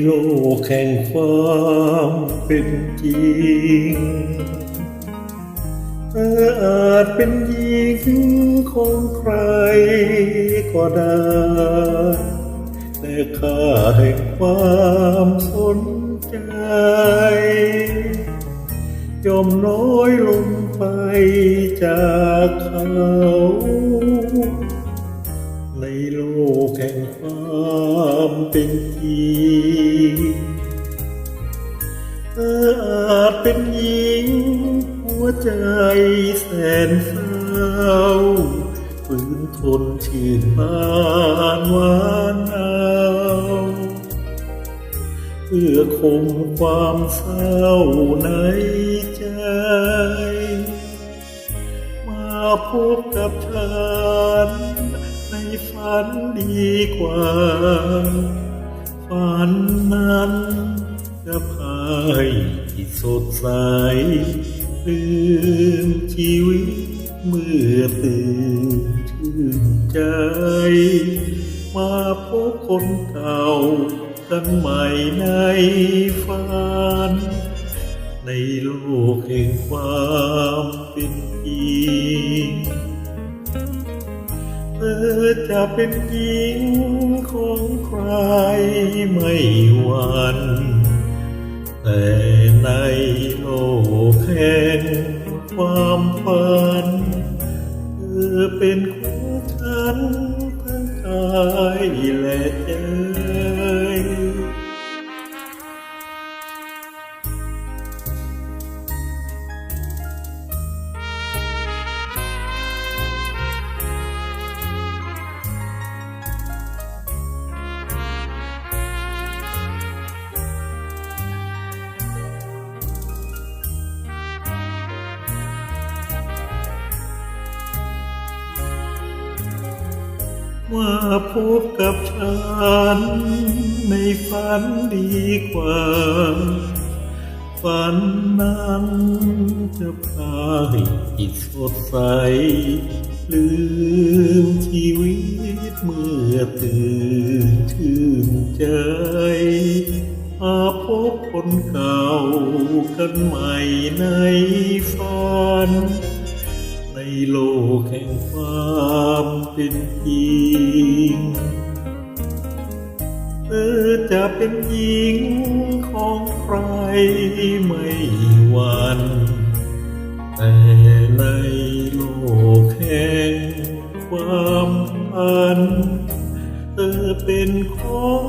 ໂລກແຫ່ງຄວາມເປັນຈິງ ເອີ ອາດເປັນຍິງຂອງໃຄກໍໄດ້ ແຕ່ຄ່າແຫ່ງຄວາມສົນໃຈ ຍ່ອມນ້ອຍລົງໄປຈາກເຂົາ ໃນໂລກແຫ່ງຄວາມເປັນຈິງ ເອີ ອາດເປັນຍິງຫົວໃຈແສນເສົ້າ ຝືນທົນຊື່ນບານຫວານເອົາ ເພື່ອຂົ່ມຄວາມເສົ້າໃນໃຈ ມາພົບກັບທ່ານໃນຝັນດີກວ່າ ຝັນນັ້ນຈະພາໃຫ້ສົດໃສ ລືມຊີວິດເມື່ອຕື່ນຊື່ນໃຈ ມາພົບຄົນເກົ່າກັນໃໝ່ໃນຝັນ ໃນໂລກແຫ່ງຄວາມເປັນຈິງ ເອີ ຈະເປັນຍິງຂອງໃຄໄມ່ຫວັ່ນ ແຕ່ໃນໂລກແຫ່ງຄວາມຝັນ ເອີ ເປັນຂອງທ່ານທັງກາຍແລະໃຈ. ມາພົບກັບທ່ານໃນຝັນດີກວ່າ ຝັນນັ້ນຈະພາໃຫ້ຈິດສົດໃສ ລືມຊີວິດເມື່ອຕື່ນຊື່ນໃຈ ມາພົບຄົນເກົ່າກັນໃໝ່ໃນຝັນ ໃນໂລກແຫ່ງຄວາມເປັນຈິງ ເອີ ຈະເປັນຍິງຂອງໃຄໄມ່ຫວັ່ນ ແຕ່ໃນໂລກແຫ່ງຄວາມຝັນ ເອີ ເປັນຂອງ